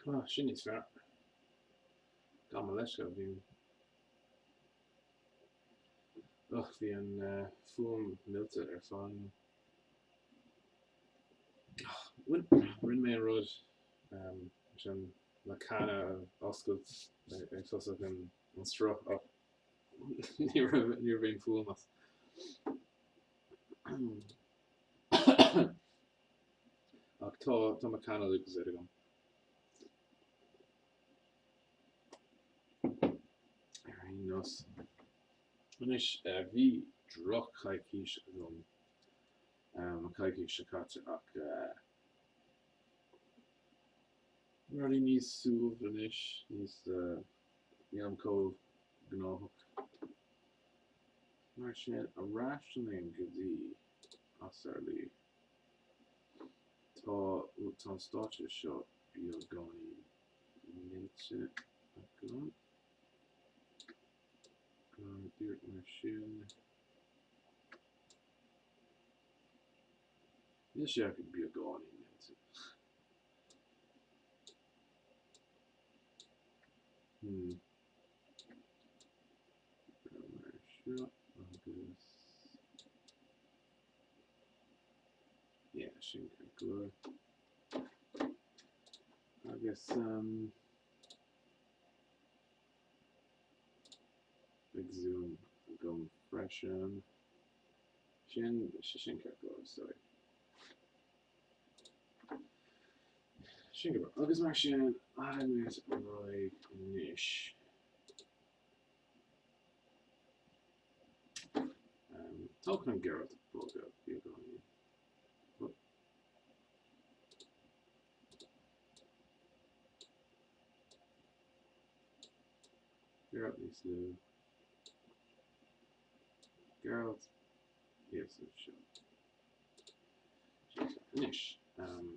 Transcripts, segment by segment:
Ah, sin níos fearr. Gabh mo leithscéal, bhí Ugh, bhí an fuaim millte ar fad agam. Rinne mé an rud leis an na canna a oscailt ag tosach an sruth ach ní raibh ní raibh aon fuaim as. Ach tá tá mo canna Lucozade agam. Ar aon nós. Anois, bhí droch-choicís agam an coicís seo caite ach rudaí níos suaimhní anois, níos, nílim chomh gnóthach. Mar sin, ar ais linn go dtí Asarlaí. Tá, tá an stáitse seo beagáinín millte agam. Díreach mar sin. Níl sé ach beagáinín millte. Hmm. Mar seo agus yeah, sin ceart go leor. Agus um, beidh zoom agam freisin. Sin sin ceart go leor, sorry. Sin go leor. Agus mar sin, rachaimid ar aghaidh anois. Um, Tá chun Geralt bogadh beagáinín. Geralt níos lú. Geralt thíos anseo. Anois, um,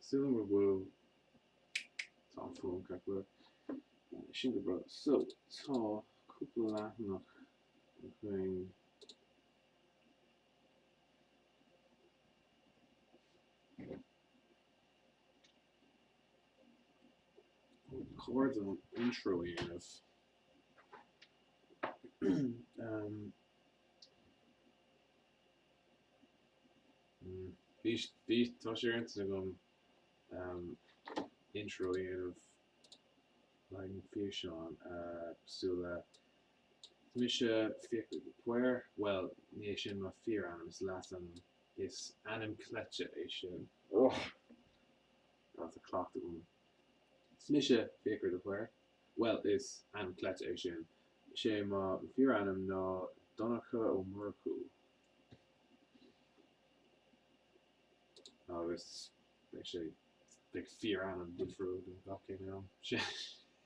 Sílim go bhfuil tá an fuaim ceart go leor. Sin go breá. So, tá cúpla leathanach againn. Chóir dom intro a dhéanamh. um, Bhí, bhí, tá sé ar intinn agam um, intro a dhéanamh le haghaidh an físeán cosúil le Is mise Fiachra de Paor, bhuel, ní hé sin mo fíorainm, is leasainm, is ainm cleite é sin. Ugh! Tá cleachtadh agam. Is mise Fiachra de Paor, bhuel, is ainm cleite é sin. Is é mo fíorainm ná Donncha Ó Murchú. Agus beidh sé, beidh fíorainm difriúil agam gach aon am.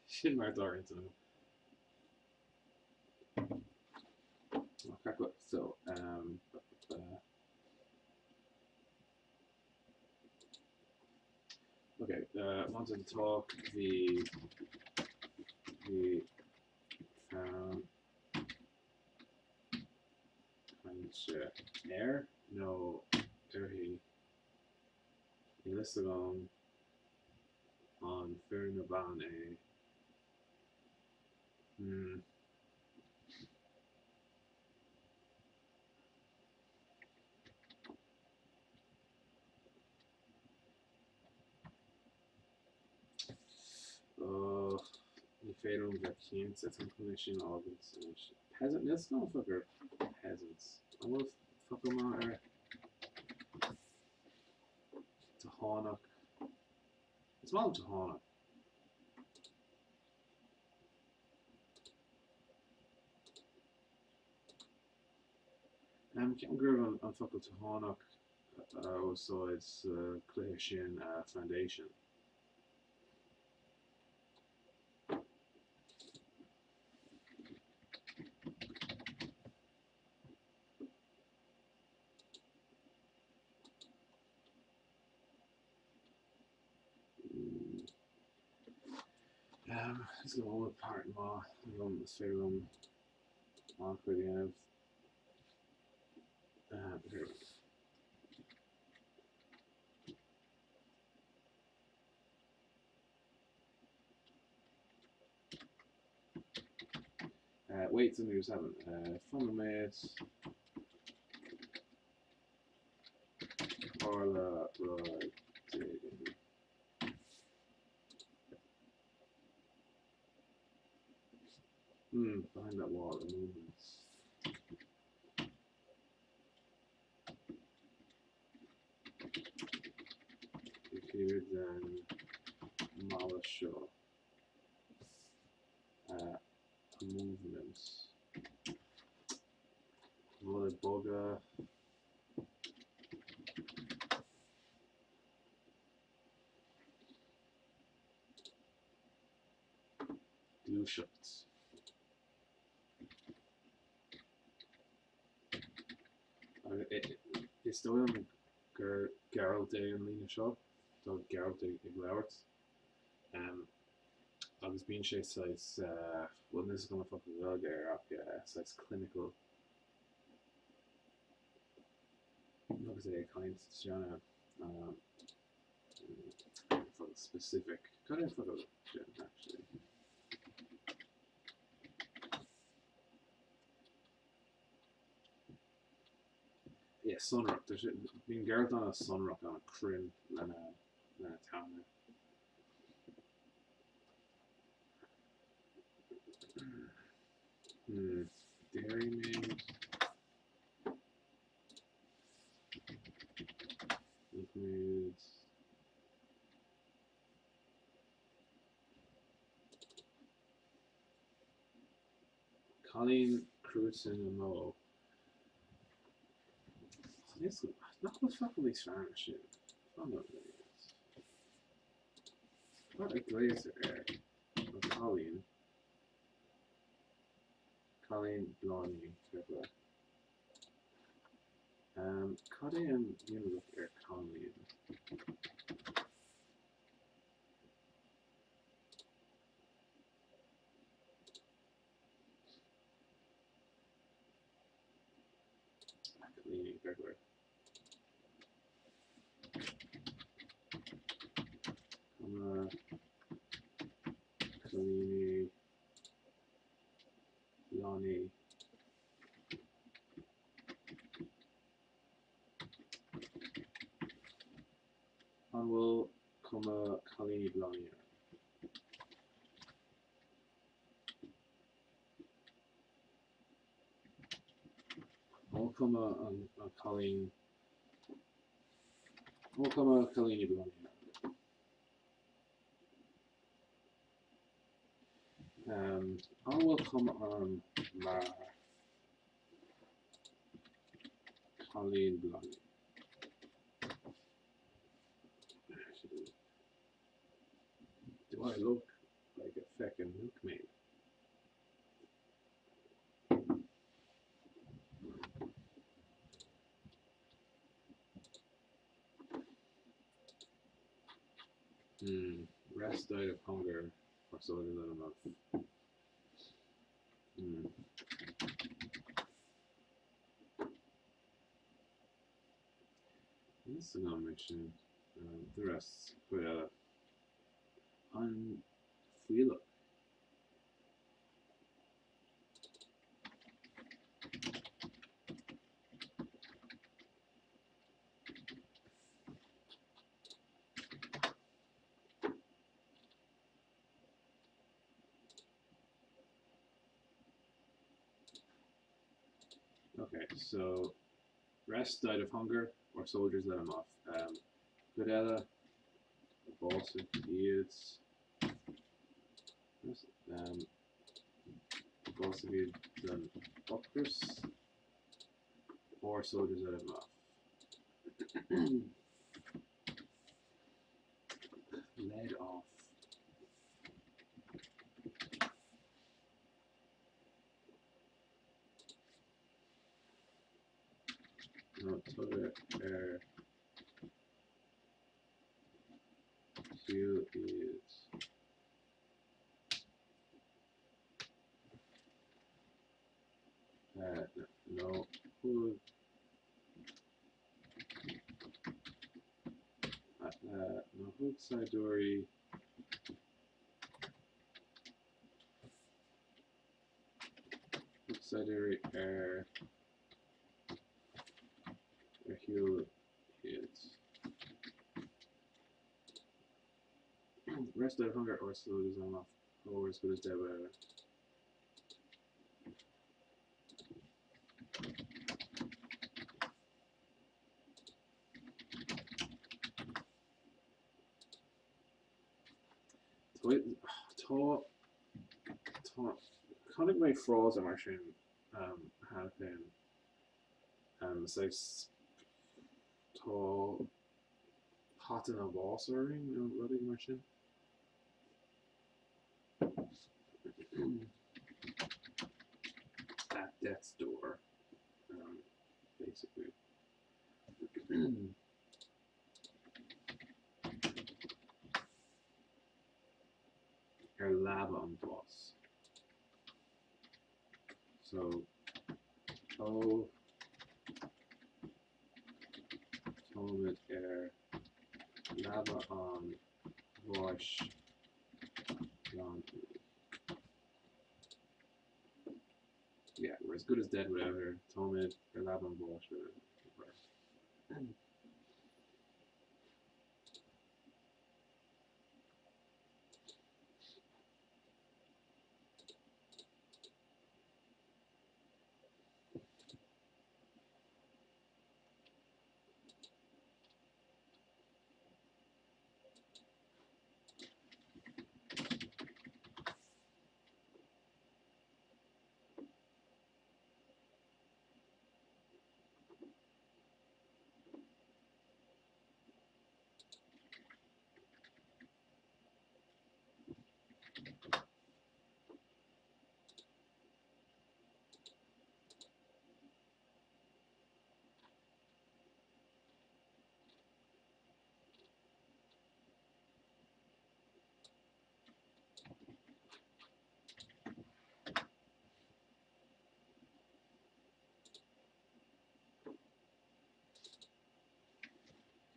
Sin mar atá ar intinn agam. So, um, okay, uh, wanted to talk the the fonn cainte air nó uirthi níl fhios agam an fear nó bean é Hmm. Oh, ní féidir liom bheith cinnte, táim chun é sin a fhágaint anois. Peasant, níl fhios agam an focal peasants. An bhfuil focal maith air? Tuathánach. Is maith liom tuathánach. Ceapaim go raibh an focal tuathánach á úsáid sa chluiche sin Foundation. Is go bhfuil páirt maith agam is féidir liom an-chuid a dhéanamh. Wait, something just happened. Fan nóiméad. Tharla rud éigin. Hmm, behind that wall, a movement. Taobh thiar den mballa seo. A movement. Rud ag bogadh. Gluaiseacht. Is dóigh liom gur Gearailt é an líne seo, tá Gearailt ag labhairt. Agus bíonn sé saghas, bhuel níl a fhios agam an focal Gaeilge air ach saghas clinical agus é ag caint, focal specific, cad é an focal sin actually? Yeah, sonrach. Tá sé, bíonn Gearailt an-sonrach, an-chruinn lena, lena teanga. Hmm, dairymaid. Milkmaid. Cailín cruaite na mbó. Nach bhfuil focal níos fearr ná sin? Fan nóiméad. Cad a ghlaotar ar an cailín? Cailín Bláithín, ceart. Cad é an ginealach ar cailín? Cailíní, ceart go leor. Cuma cailíní Bláithín. An bhfuil cuma cailíní Bláithín orm? An bhfuil cuma an cailín An bhfuil cuma cailíní Bláithín orm? An bhfuil cuma orm mar cailín Bláithín? Do I look like a feckin' milkmaid? Hmm, rest died of hunger, or so they let him off. Hmm. Níl sin. The rest, cuid eile. An fuílleach. Okay, so rest died of hunger, or soldiers let him off. Um, cuid eile, bhásaigh iad. Um, bhásaigh iad den ocras, or soldiers let him off. Led off. Nó tugadh ar shiúl iad. Nó thug nó thug saighdiúirí Saighdiúirí ar ar shiúl iad. Rest of hunger or soldiers on off or as good as dead whatever. Tá tá chonaic mé frása mar sin cheana féin. Saghas tá hata na bás orainn nó rud éigin mar sin. At death's door, basically. Ar leaba an bháis. So, ó táimid ar leaba an bháis gan í. Yeah, we're as good as dead without her. Táimid ar leaba an bháis without her.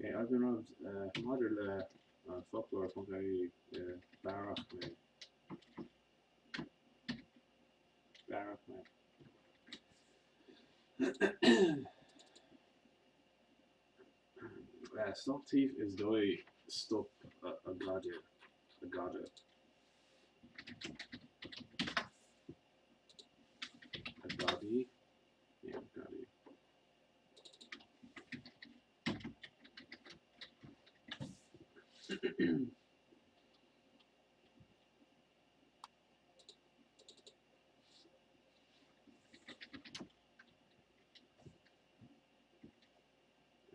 Okay, I've been robbed maidir le foclóir ponc ie bearach mé. Bearach mé. Stop thief is dóigh stop a ghoid a ghoid. A gadaí? Yeah, gadaí.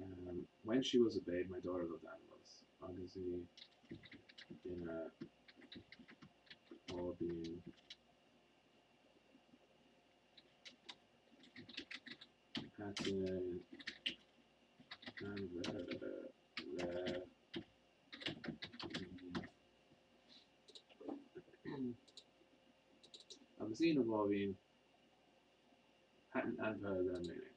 Um, when she was a babe, my daughter loved animals. Agus í ina báibín. Thaitin ainmhithe léi. Agus í ina báibín, thaitin ainmhithe le Méinín.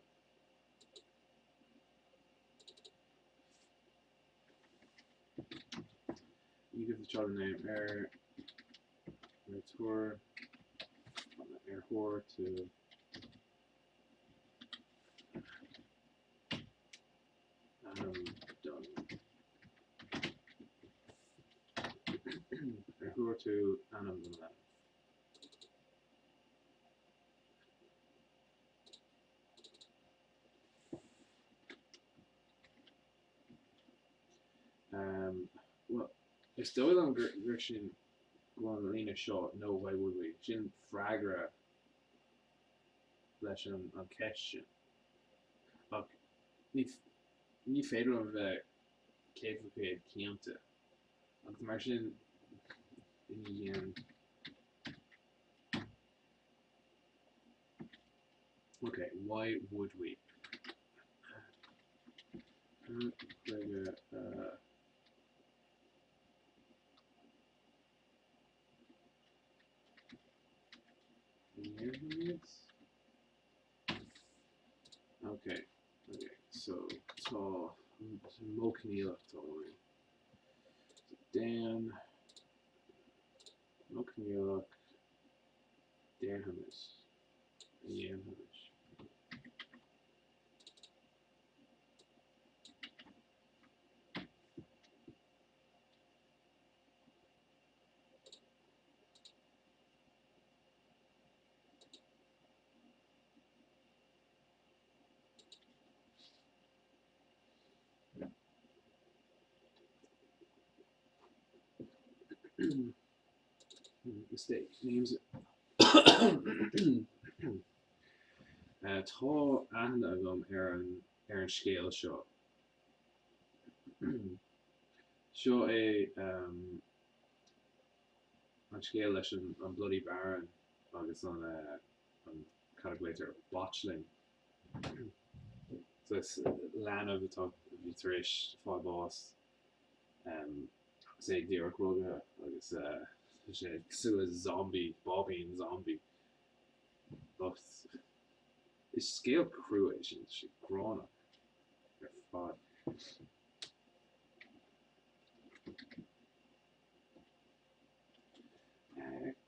You give the child a name ar ar tabhair ar thabhair tú ainm don ar thabhair tú ainm don leanbh. Bhuel, is dóigh liom gur sin go bhfuil an líne seo, no, why would we? Sin freagra leis an cheist sin. Ach ní féidir liom a bheith 100% cinnte. Agus mar sin, ní dhéan. Okay, why would we? Okay, okay, so tá modh coinníollach atá uainn. Déan modh coinníollach déanfaimis. a dhéanfaimis. Mistake. Names. Tá aithne agam ar an ar an scéal seo. Seo é an scéal leis an an Bloody Baron agus an an cad a ghlaoitear botchling. So is leanbh atá a bhí tar éis fáil bás agus é díreach rugaithe agus tá sé cosúil le zombie, báibín zombie. Is scéal crua é sin, tá sé gránna ar fad.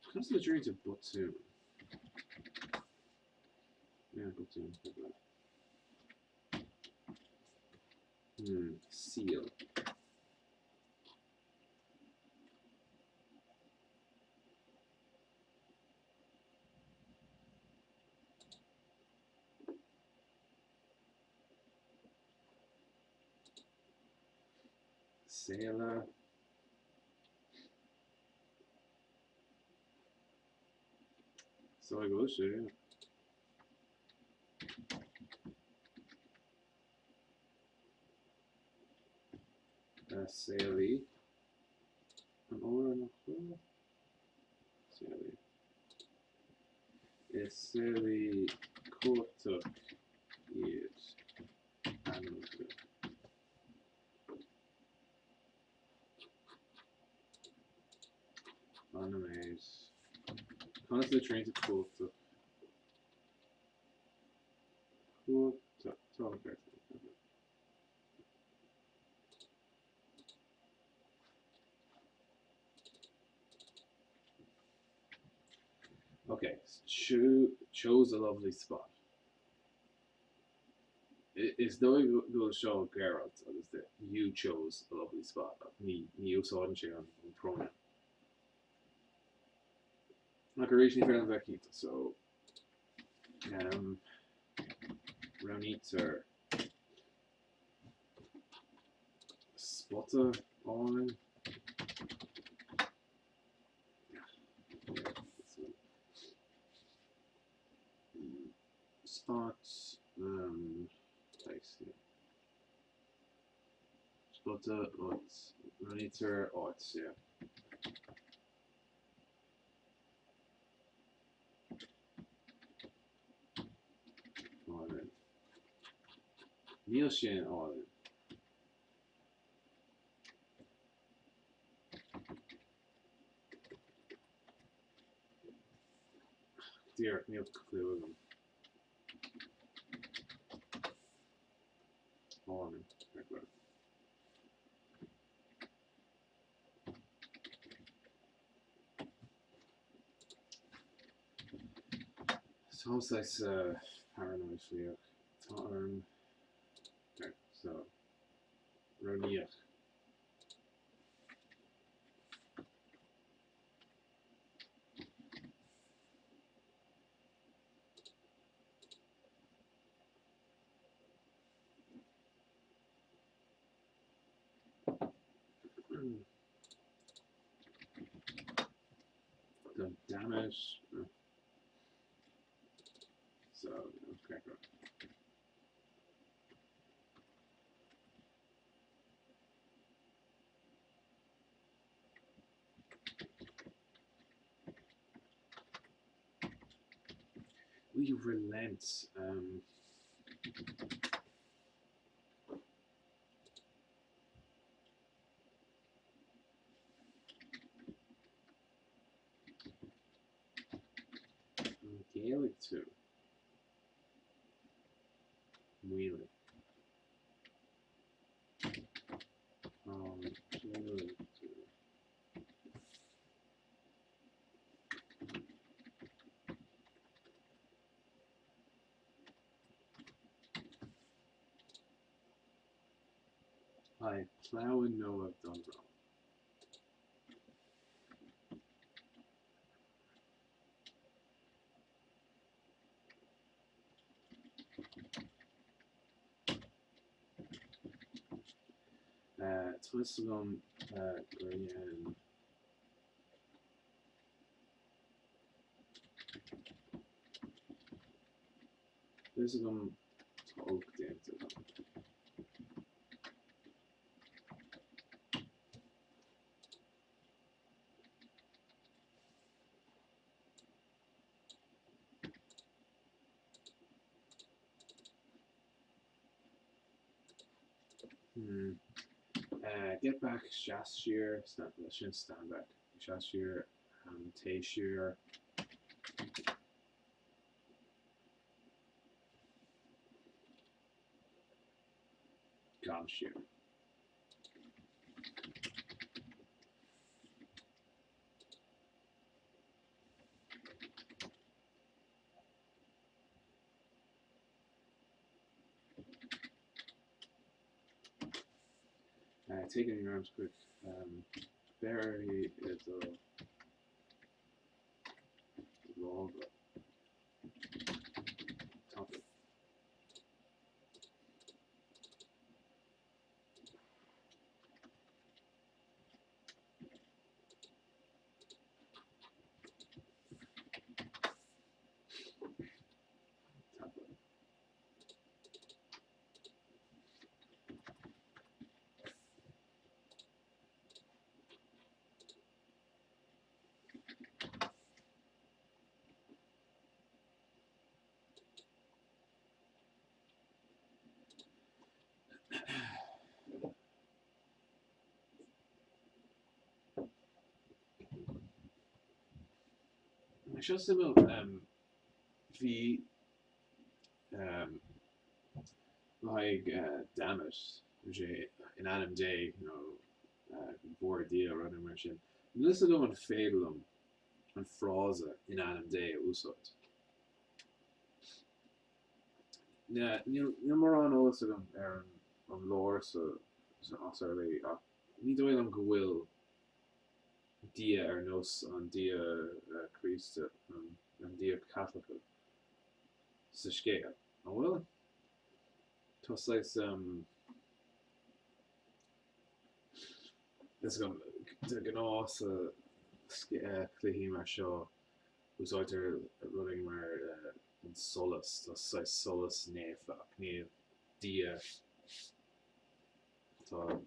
Conas a litríonn tú botún? Yeah, botún. Hmm, seal. Séala. So I go sé. Séalaí. An óir nach bhfuil? Séalaí. Is séalaí cumhachtach iad ainmhithe. Animate. Conas a litríonn tú cumhachtach? Cumhachtach. Tá an ceart. Okay, chose a lovely spot. Is dóigh go bhfuil seo Geralt agus the you chose a lovely spot ach ní ní úsáideann sé an pronoun. Ach arís ní féidir liom bheith cinnte so um, roghnaítear spota álainn. Spot um, place, yeah. Spota áit, roghnaítear áit, yeah. Álainn. Níl sin álainn. Díreach, níl clue agam. Álainn, ar fad. Táim saghas paranoid faoi ach tá orm so roghnaíodh. The damage. So, okay. Will you relent? Um, Gaelic too. Maolaigh. Gaelic tú. haghaidh Cleamhain Nua don Bhrón. Tá fhios agam gur dhein Tá fhios agam tá olc déanta agam. Hmm. Uh, get back, seas siar, sin stand back, seas siar, um, téigh siar. Gabh siar. Uh, take in your arms quick. Um, beir uirthi i do lámha. Tapa. Tapa. Seo suimiúil, bhí le haghaidh dammit, sé in ainm Dé nó go bhfóire Dia, rud mar sin. Níl a fhios agam an féidir liom an frása in ainm Dé a úsáid. Níl mórán eolas agam ar an lore sa SRLA ach ní dóigh liom go bhfuil Dia ar nós an Dia Críosta, an Dia Caitliceach sa scéal, an bhfuil? Tá saghas is de ghnáth sa cluichí mar seo úsáidtear rud éigin mar an solas, tá saghas solas naofa ach níl Dia atá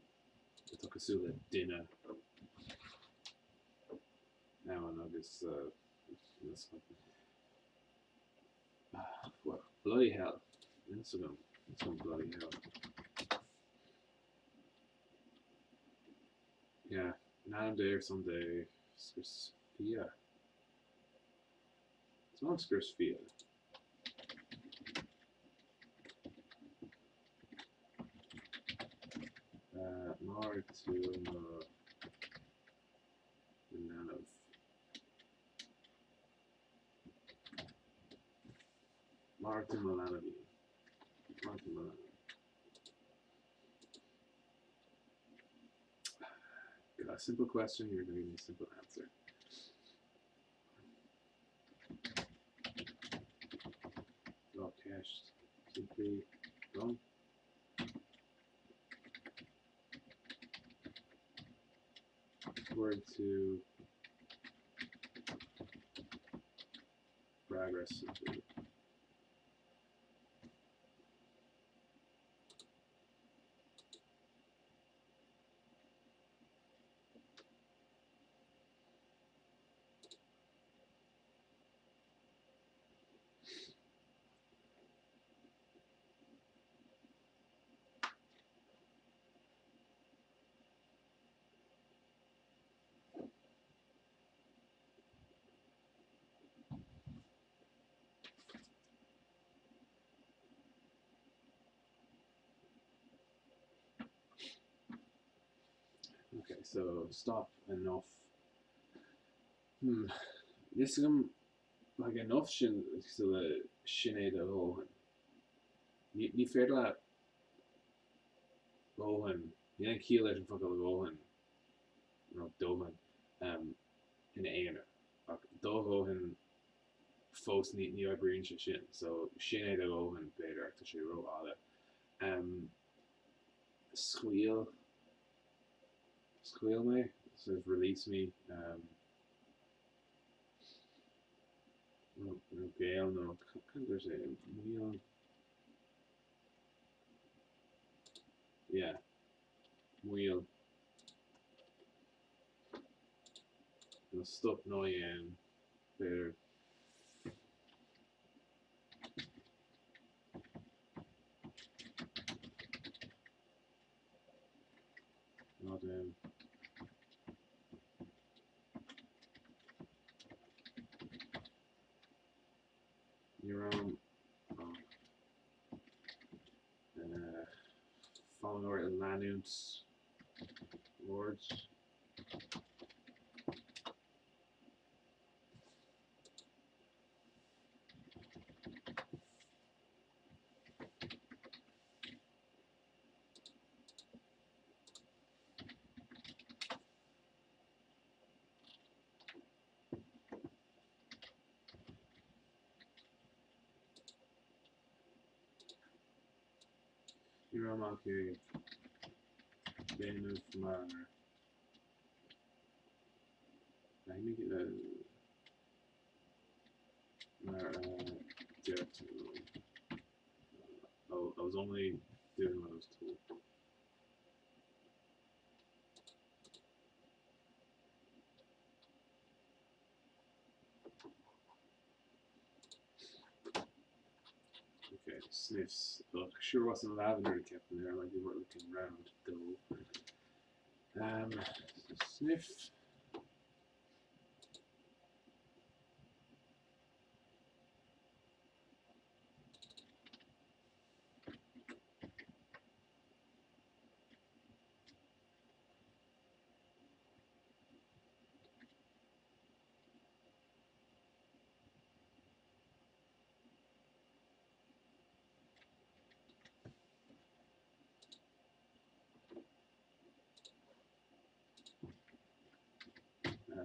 atá cosúil le duine ann agus well, bloody hell, níl a fhios agam, níl a fhios agam bloody hell. Yeah, in ainm Dé ar son Dé, scrios fia. Is maith liom scrios fia. Mharaigh tú mo leanbh. Mharaigh tú mo leanbhín. Mharaigh tú mo leanbh. Got a simple question, you're gonna give me a simple answer. Tá ceist simplí agam. Tabhair tú freagra simplí. Okay, so stop enough. Hmm. Níl a fhios agam like enough sin cosúil le sin é do dhóthain. Ní, ní féidir leat dóthain. Níl aon chiall leis an focal dhóthain, nó dóthain, ina aonar, ach do dhóthain fós ní oibríonn sé sin, so sin é do dhóthain, b'fhéidir, ach tá sé rófhada. Scaoil, scaoil mé, sort of release me, nó géill nó cad a deir sé, maol, yeah, maol, nó stop ná dhéan, b'fhéidir. Ná déan. Ní raibh ach fonn ort leanúint ord. Ní raibh ach ag déanamh mar mar a deir tú. I was only doing what I was told. Okay, sniffs. Look, sure wasn't lavender kept in there. Might be worth looking round though. Um, sniff.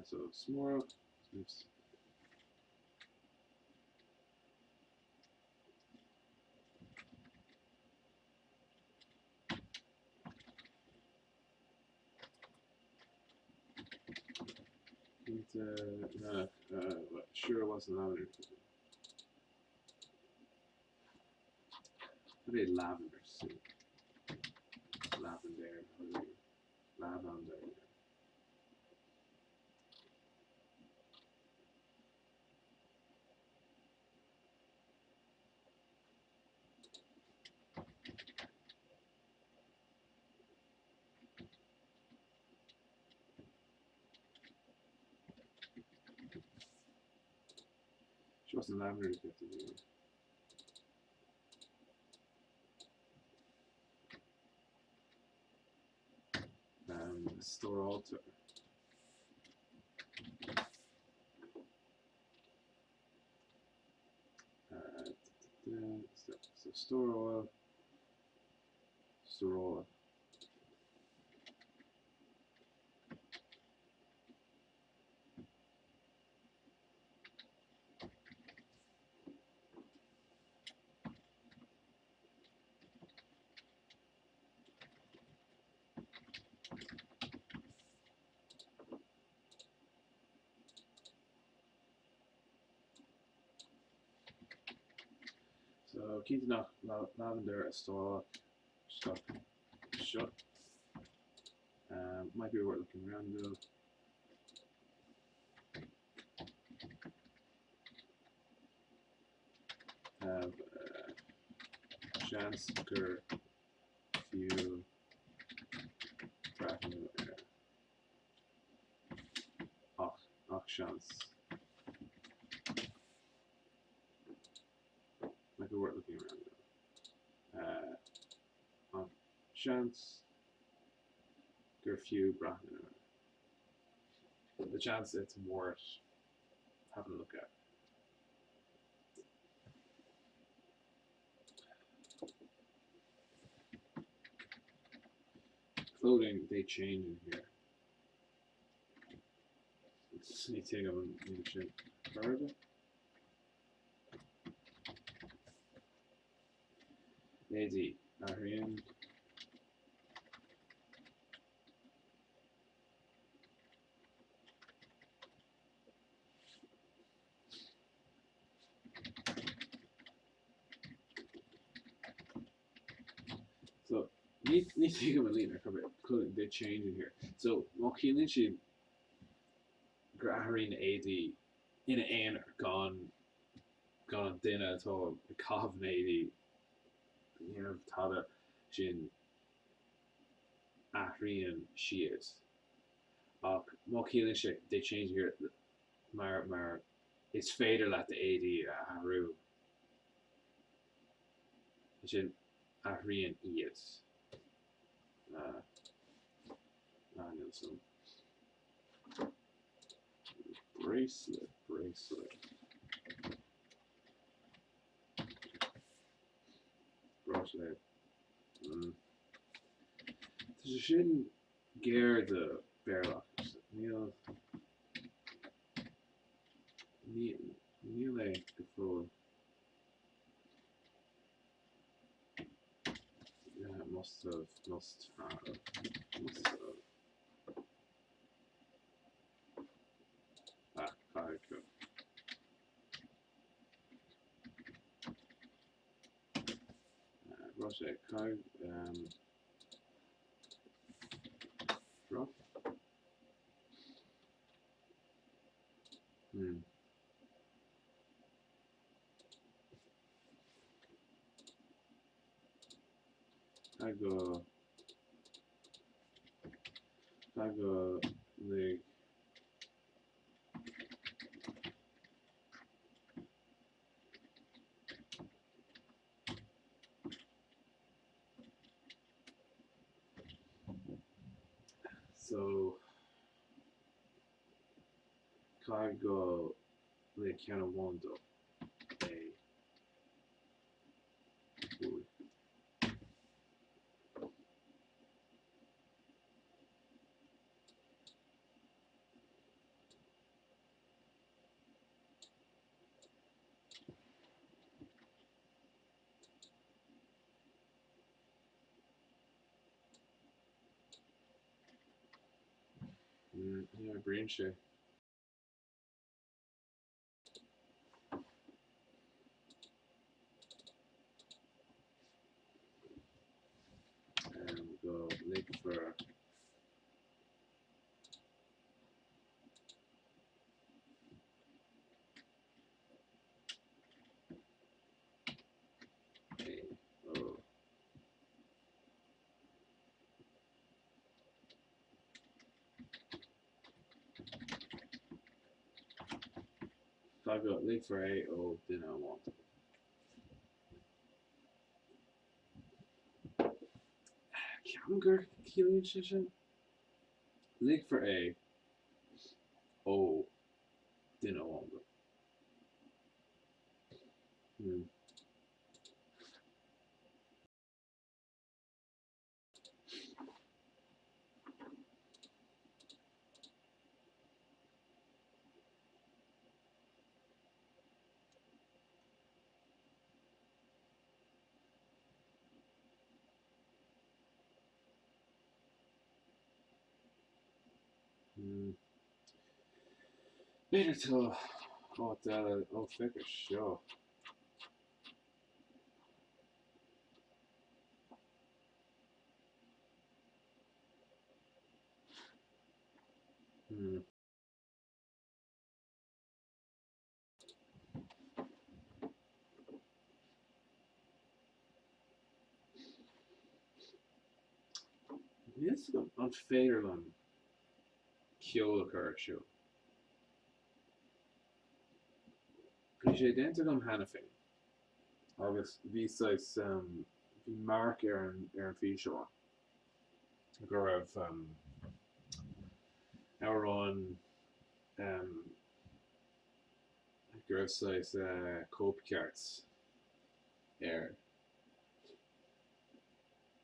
So small, sniffs. Uh, uh, sure wasn't lavender. What a lavender soup. Lavender, lavender. She wasn't lavender to get to do. Um, store altar. Uh, so, so store oil, store oil. So cinnte nach lavender a stóráladh stop shut. Um, might be worth looking around though. Have uh, seans gur fiú breathnú air. Ach, ach seans. Might be worth looking around though. Uh, ach seans gur fiú breathnú air. The chance it's worth having a look at. Clothing, they change in here. Ní tuigim an ní sin. Further? Éadaí, athraíonn. So, ní ní tuigim an líne ar chor ar bith. Clothing, they change in here. So, má chiallaíonn siad gur athraíonn éadaí ina aonar gan gan an duine atá ag caitheamh na n-éadaí a dhéanamh tada sin athraíonn siad. Ach má chiallaíonn sé they change here mar mar is féidir leat d'éadaí a athrú ansin athraíonn iad. Ah, níl san. Bracelet, bracelet. Bracelet. Mm. Tá sé sin géar do Bhéarlachas. Níl níl é go fóill. Yeah, must have, must have, must have. Ah, caithfidh go. Raibh sé caithfidh drop. Hmm. Caithfidh go caithfidh go lig So caithfidh go lig ceann amháin dó é uaidh. Ní oibríonn sé. Go ligfear é ó. Tá go ligfear é ó duine amháin. Ceapaim gur ciallaíonn sé sin. Ligfear é ó duine amháin dó. Hmm. Hmm. B'fhéidir tá áit eile ó féach ar seo. Hmm. Níl 'fhios agam an féidir liom ceol a chur ar siúl. Bhí sé déanta agam cheana féin agus bhí saghas, bhí marc ar an ar an bhfíseán go raibh amhrán go raibh saghas cóipcheart air.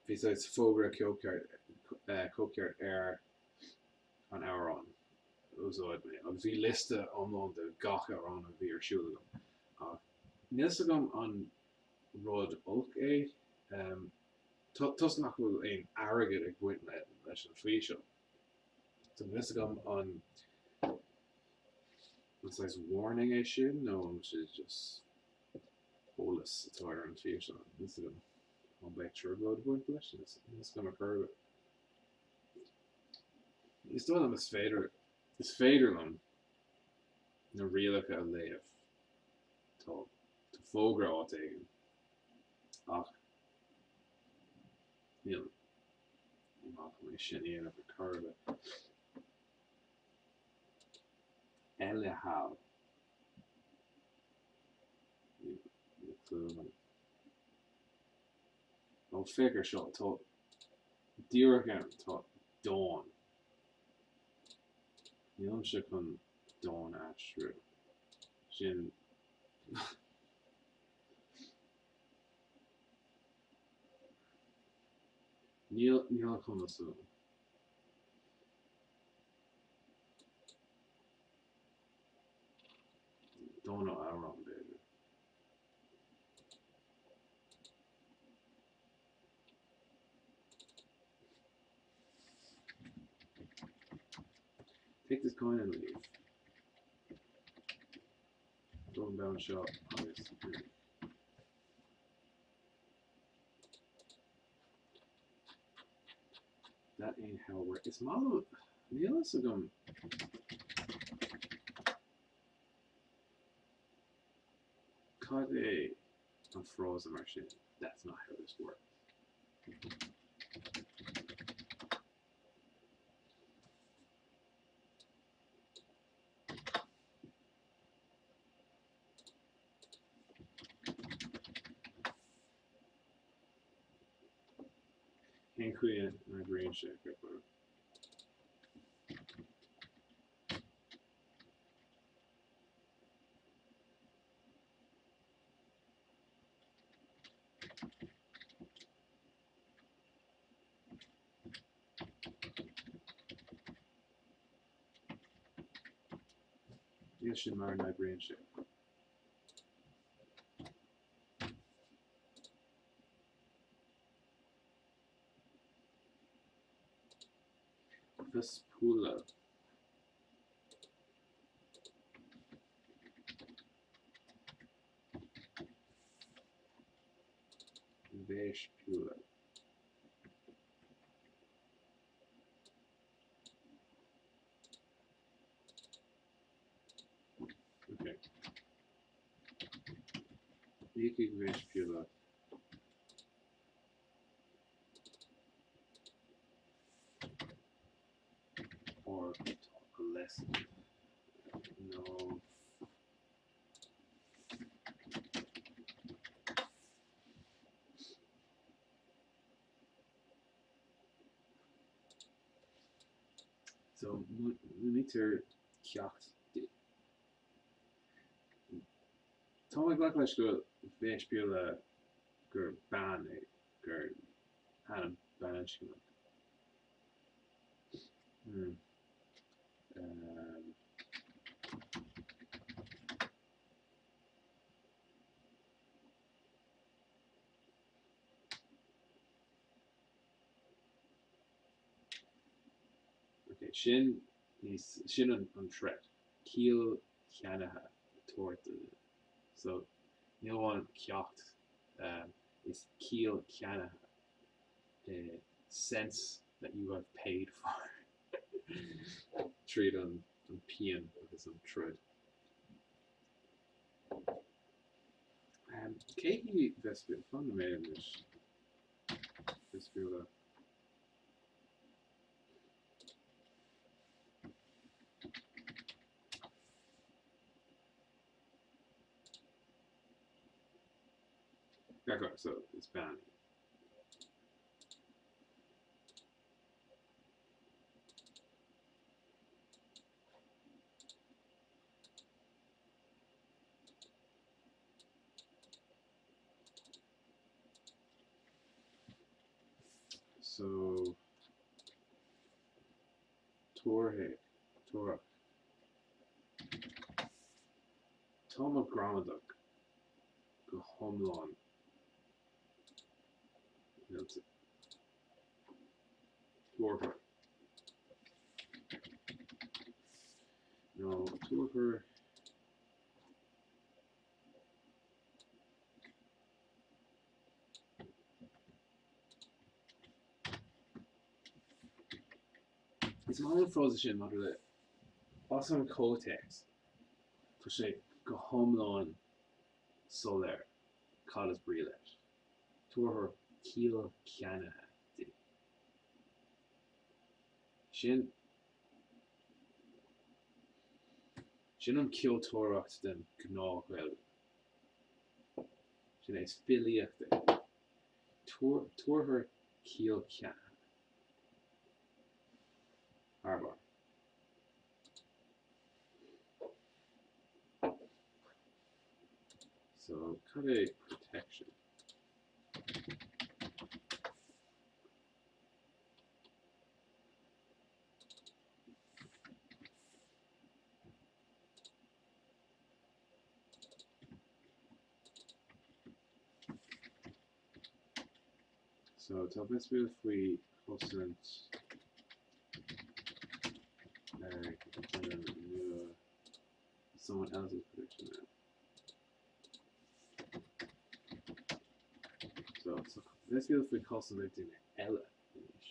Bhí saghas fógra cóipcheart. cóipcheart ar an amhrán a úsáid mé agus bhí liosta iomlán de gach amhrán a bhí ar siúl agam ach níl 'fhios agam an rud olc é toisc nach bhfuil aon airgead ag baint leis an bhfíseán. So níl 'fhios agam an an saghas warning é sin nó an sé just eolas atá ar an bhfíseán. Níl 'fhios agam an mbeidh trioblóid ag baint leis, níl 'fhios agam ar chor ar bith. Is dóigh liom is féidir is féidir liom na rialacha a léamh. Tá tá fógra áit éigin ach níl ní maith liom é sin a dhéanamh ar chor ar bith. Eile thall. Níl clue agam. Ó féach ar seo, tá díreach ann, tá dán. Nílimse chun dán a aistriú. Sin Níl, níl an cumas agam. Dán nó amhrán, b'fhéidir. Take this coin and leave. Dul an bonn seo agus That ain't how it works. Is maith liom, níl fhios agam. Cad é an frása mar sin? That's not how this works. Cén chaoi a n-oibríonn sé? Níl sin mar a n-oibríonn sé. Vespula. Vespula. Okay. Íocfaidh Vespula. Or talk less. No. So, múintear ceacht di. Tá mé ag glacadh leis go Vespula gur bean é, gur ainm baininscneach. Hmm. Um, Ok, sin níos, sin an, an threat. Ciall cheannaithe tabhairt do dhuine. So, ní amháin ceacht, um, is ciall ceannaithe. A sense that you have paid for tríd an, an pian agus an troid. Um, cé hí Vespula? Fan nóiméad anois. Vespula. Okay, so it's bean. So. Tabharfaidh, tabharfadh. Tá mo ghramadach go hiomlán millte. Tabharfar. Nó tabharfar. Is maith an frása sin maidir le as an chomhthéacs, tá sé go hiomlán soiléir cad is brí leis. Tabharfar ciall ceannaithe di. Sin sin an ceoltóireacht den ghnáth-Ghaeilge. Sin é, is filíocht é. Tabharfar ciall ceannaithe. Thar barr. So, cad é protection? So tá bit faoi chosaint ag duine nua someone else's prediction now. So bit faoi chosaint ag duine eile anois.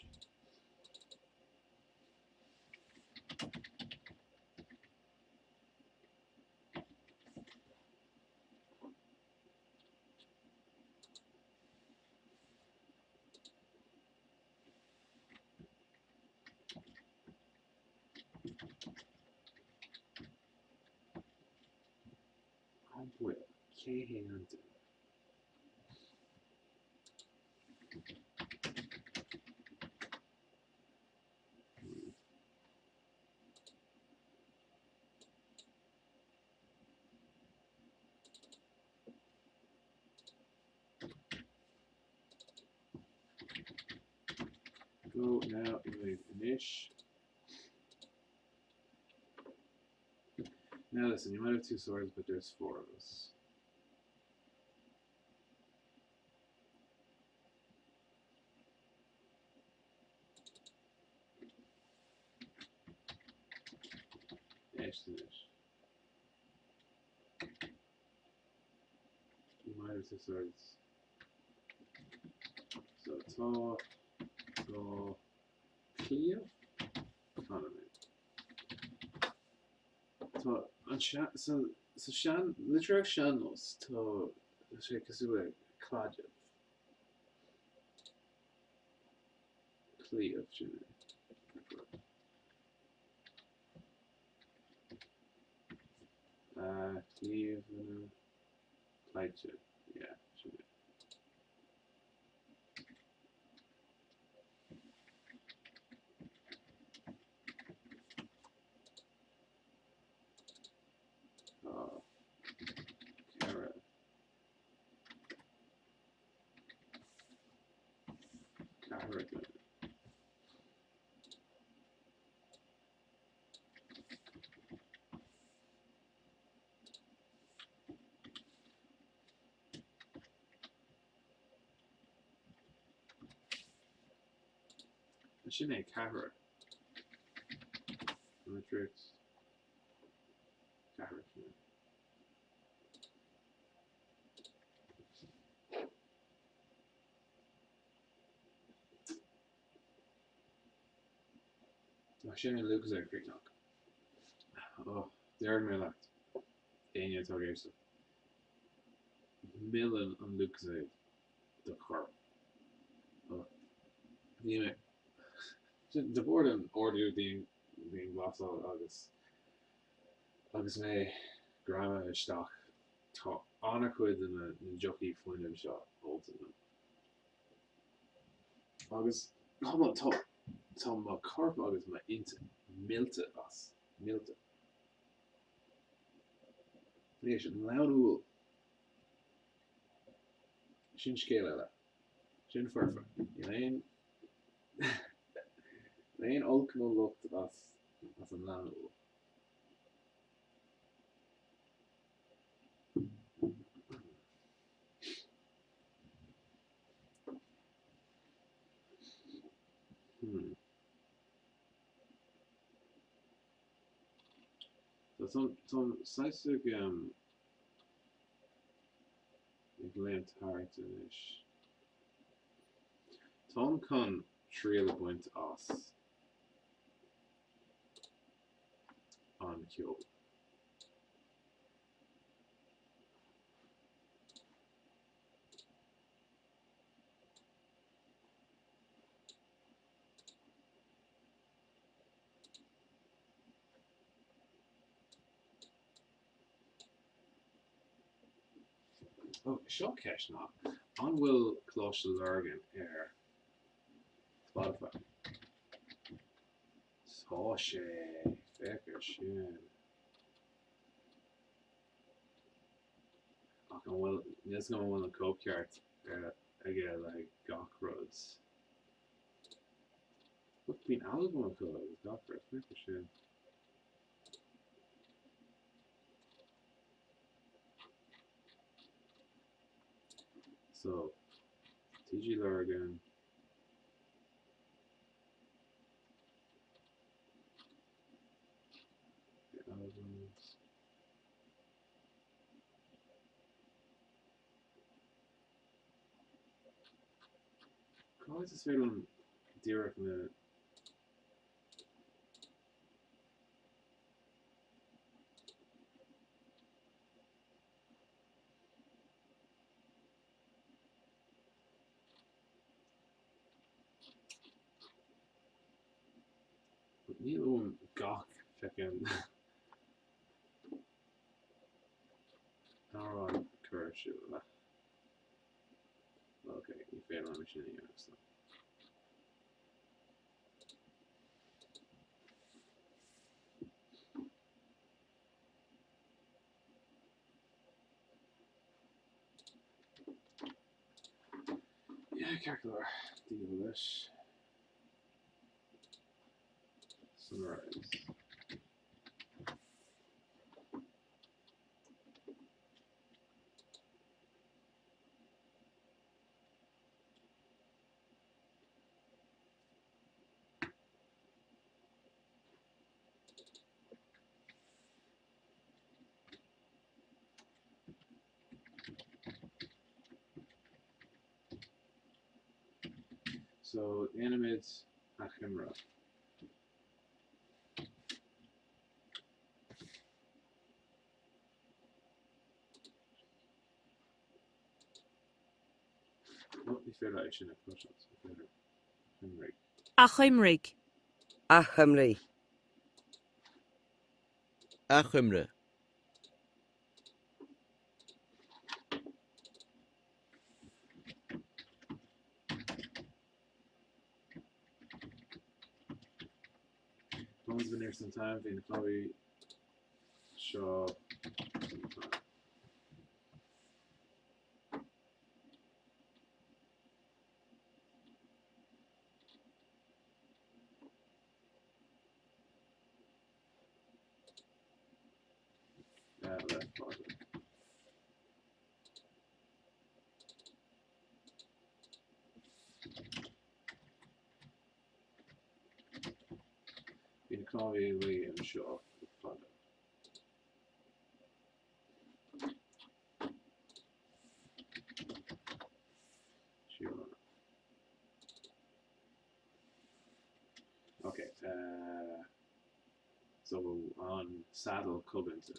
An bhfuil? Cé hé an duine? Go now with anois. Now listen, you might have two swords, but there's four of us. Éist anois. You might have two swords. So tá tá claíomh Fanfaidh mé. Tá an sean sa sa sean litríocht sean-nós tá sé cosúil le claidheamh. Claíomh sin é. Claíomhanna claimhte, yeah, sin é. Tá 4 ceathrar againn. Sin é ceathrar. Matrix. Ceathrar sin é. Tá sin in Lucozade críochnaithe. Oh, déarfaidh mé leat, éinne atá ag éisteacht, milleann an Lucozade do chorp. Oh, bhí mé, de bharr den ordú dianghlasála agus agus mé greamaithe isteach, tá an-chuid de na deochanna fuinnimh seo ólta agam. Agus tá, tá mo chorp agus m'intinn millte as, millte. Anois, an lann úll. Sin scéal eile. Sin foirfe. Níl aon, níl aon olc nó locht as. As an leanúil. Hmm. So táim saghas ag ag léimt thart anois. Táim chun triail a bhaint as an cheol. Ó, seo ceist mhaith. An bhfuil Coláiste Lurgan ar Spotify? Tá sé! Féach ar sin. Ach an bhfuil, níl 's agam an bhfuil an cóipcheart aige le haghaidh gach rud. Look, bíonn albam acu agus gach rud, féach ar sin. So, TG Lurgan. The albums. Cá háit is féidir liom díreach na Níl uaim gach feckin amhrán a chur ar siúl. Ok, ní féidir liom é sin a dhéanamh so. Yeah, ceart go leor. Deal leis. Summarize. So, déanaimid achoimre. Ó, ní féidir é sin a chloisteáil, ní féidir. Achoimrigh. Achoimrigh. Achoimrigh. Achoimre. Phone's been here some time, bhí na cnámhaí seo some time. Le fada. Bhí na cnámhaí luí anseo le fada. Sure. Ok, so an saddle cogainte.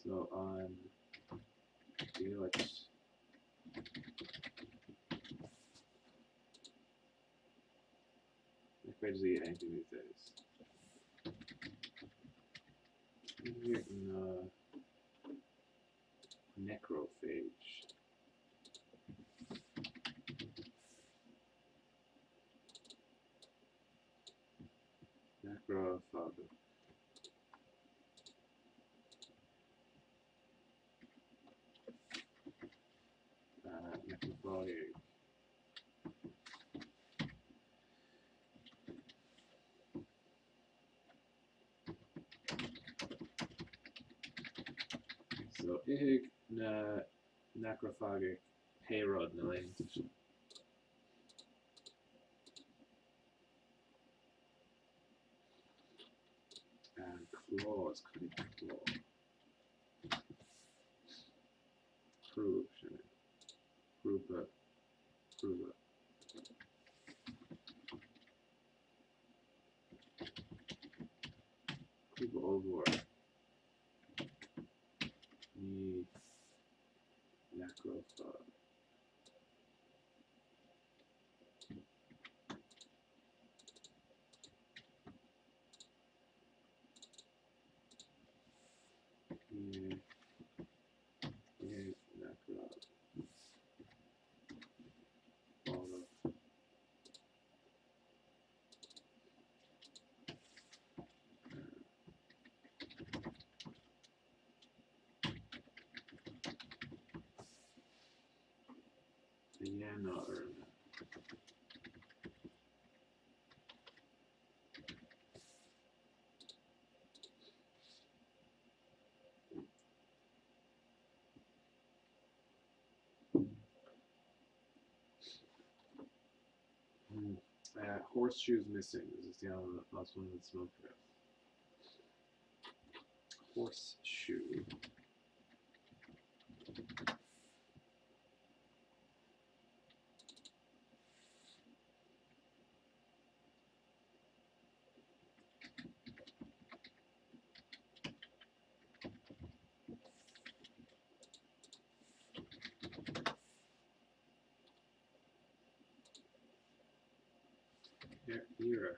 So an diallait. Nach féidir leat anything these days. Na necrophage. Necrophaga. ithfidh na necrofagaigh pé rud na laethanta sin. Claws, cad é claw? Crúb, sin é. Crúba, crúba. Crúba ollmhór. Ní necrofag. Ní ní necrofag. A dhéanamh orainn. Horseshoes missing is the last one with smoke. Horseshoe. Era.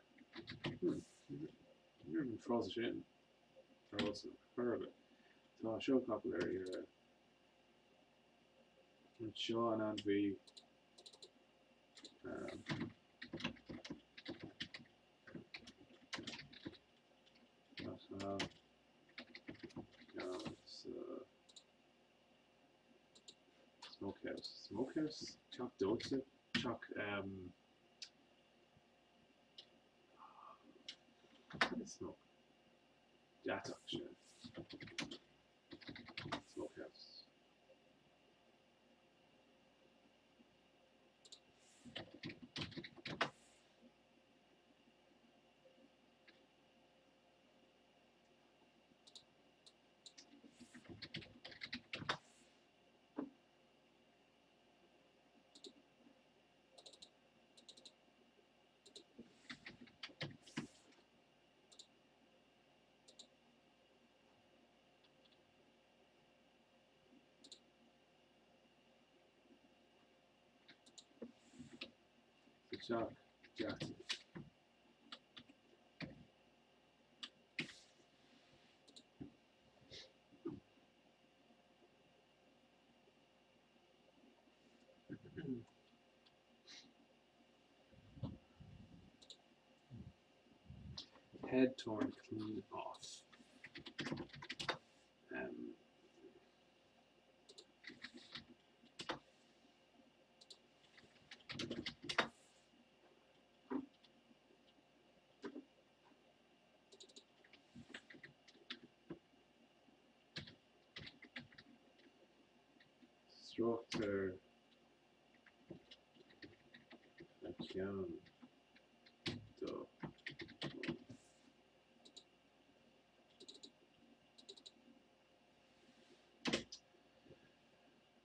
Ní raibh an frása sin ar eolas agam chor ar bith. Tá seo capall ar iarraidh. Anseo an ainmhí. Um, atá sa smokehouse. Smokehouse? Teach dóite? Teach um, cad é smoke? Deatach sin. Smokehouse. Sa teach deataigh. Head torn clean off. Um, Stróictear a cheann dó.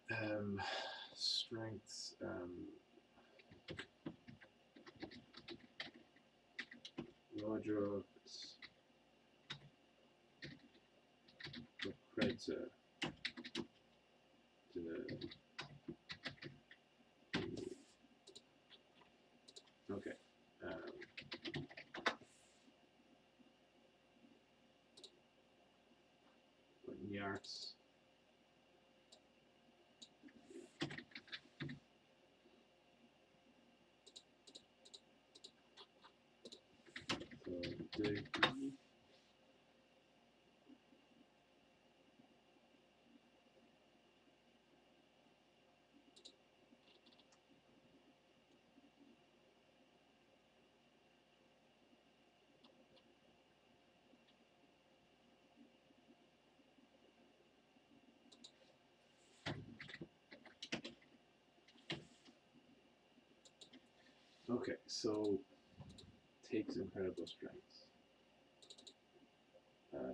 Um, strengths, um, láidreacht dochreidte de Okay. Um, neart. So dig. Ok, so takes incredible strength.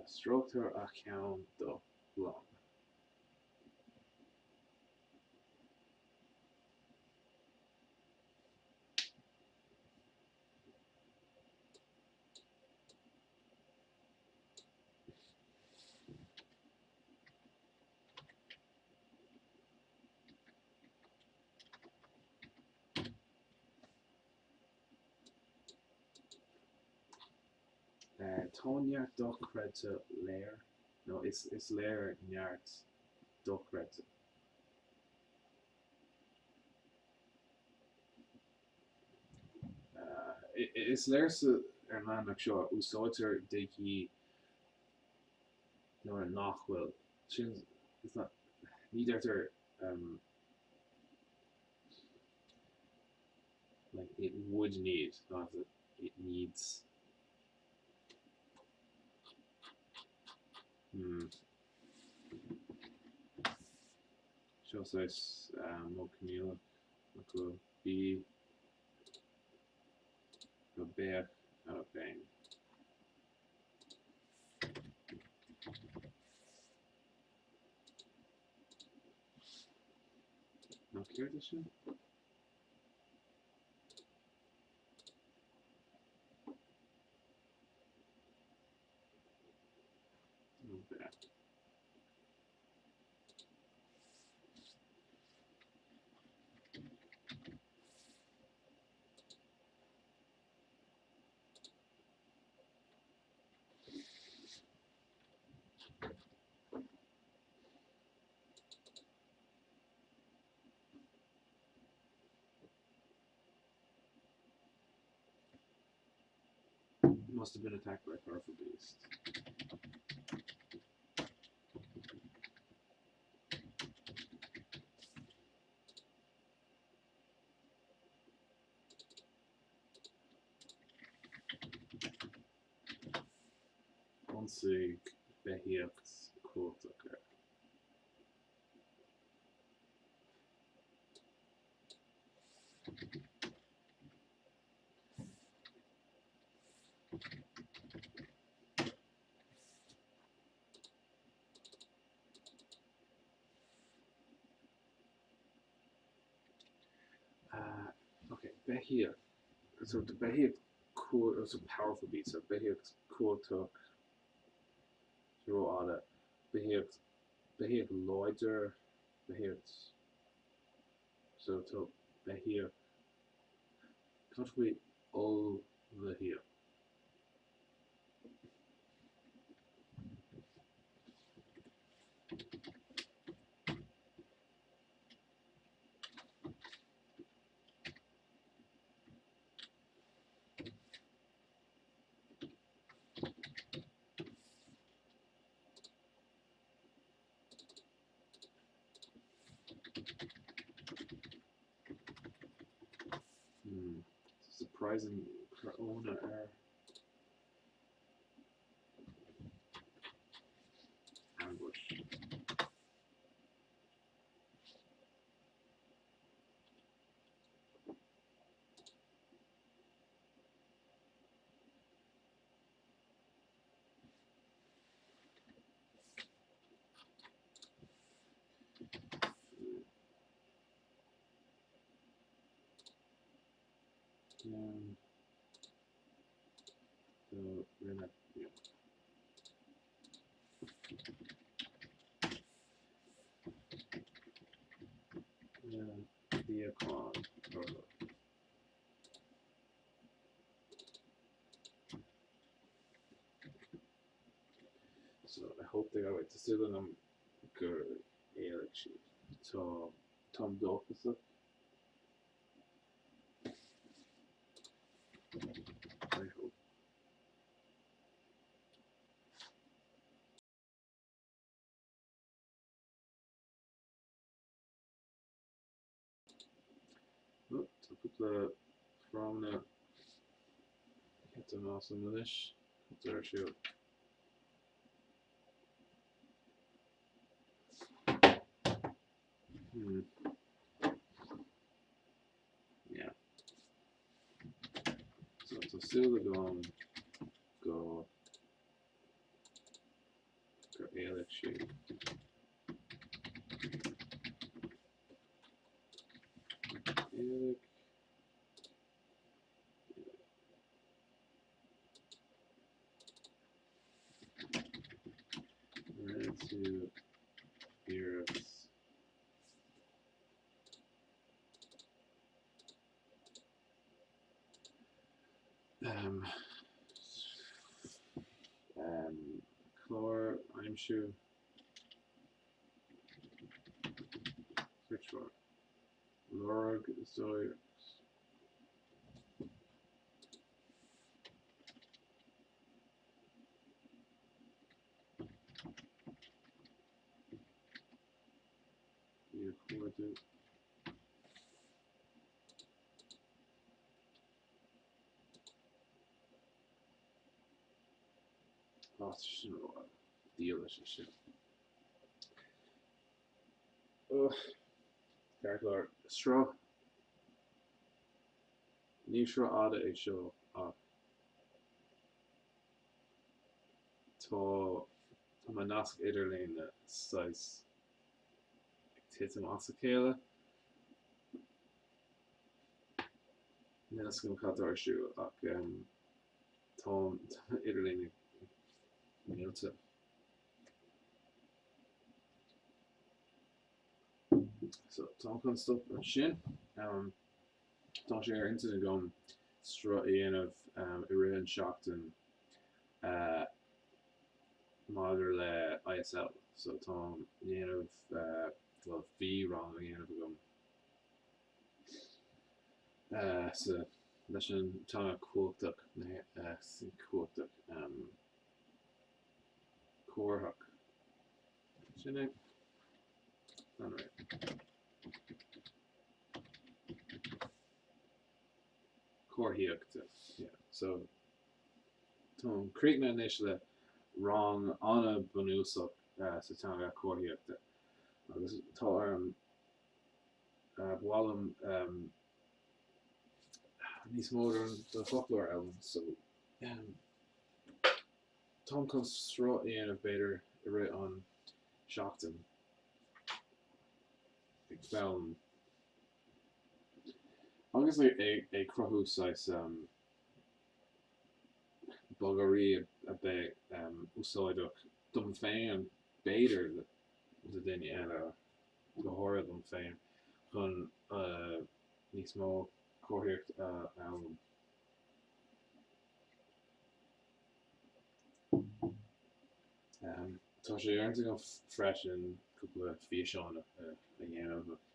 Stróictear a cheann do long. Tá neart dochreidte léir, nó is léir neart dochreidte. Is léir sa ar an leathanach seo, úsáidtear de dhíth nuair nach bhfuil. Sin, it's not, ní deirtear like it would need, not that it needs. Hmm. Seo saghas modh coinníollach nach bhfuil bí go beadh nó bheinn. Nó céard é sin? Nó beadh. Must have been attacked by a powerful beast. Ionsaigh beithíocht chumhachtach air. Ok, beithíocht. So the beithíocht cumhachtach, so powerful beast, so beithíocht cumhachtach, rófhada, beithíocht, beithíocht láidir, beithíocht, so tá beithíocht, cad faoi ollbheithíoch? Hmm. Surprising owner air. Ambush. Um, so we're not, yeah. Luíochán orthu. So I hope they got away. Tá súil agam gur éalaigh siad. Tá táim dóchasach. I hope. Tá cúpla fráma thite asam anois. Cad ar siúl? Hmm. Yeah. súil agam go gur éalaigh siad. Éalaigh. Rinne tú iarracht. Um, um, clár a aimsiú. Search for. Lorg Zoe. Níor chuardú. Á, tá sin ró diail leis sin. Ugh. Ceart go leor. Sruth. Ní sruth fhada é seo ach tá tá mo nasc idirlín saghas ag titim as a chéile. Níl a fhios agam cad tá ar siúl ach tá tá idirlíon millte. So táim chun stop ansin. Tá sé ar intinn agam sruth a dhéanamh i rith an seachtain maidir le ISL. So táim ag déanamh, bhuel bhí rang á dhéanamh agam sa, leis an teanga cumhachtach, cumhachtach, comharthach. Sin é. An-réidh. Comharthaíochta. Yeah. So táim críochnaithe anois le rang an-bhunúsach sa teanga comharthaíochta agus tá orm ba mhaith liom níos mó den foclóir a fhoghlaim so táim chun sruth a dhéanamh b'fhéidir i rith an seachtain ag foghlaim agus ag cruthú saghas bogearraí a bheidh úsáideach dom féin, b'fhéidir do dhaoine eile, go háirithe dom féin, chun níos mó comharthaíocht a fhoghlaim. Tá sé ar intinn agam freisin cúpla físeán a dhéanamh ach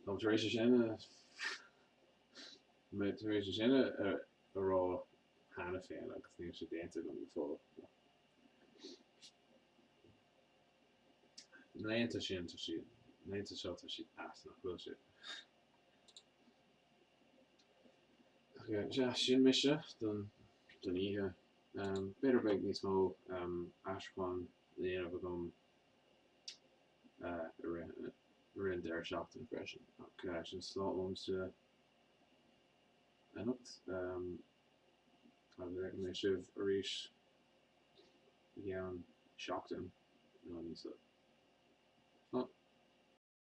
táim tar éis é sin a mé tar éis é sin a rá cheana féin agus níl sé déanta agam go fóill. Na laethanta sin tá siad, na laethanta seo tá siad ait nach bhfuil siad? Sea, sin mise don oíche. B'fhéidir beidh níos mó aistriúchán le déanamh agam i rith an deireadh seachtaine freisin. Ach sin slán uaimse anocht agus feicfidh mé sibh arís i gceann seachtain nó níos.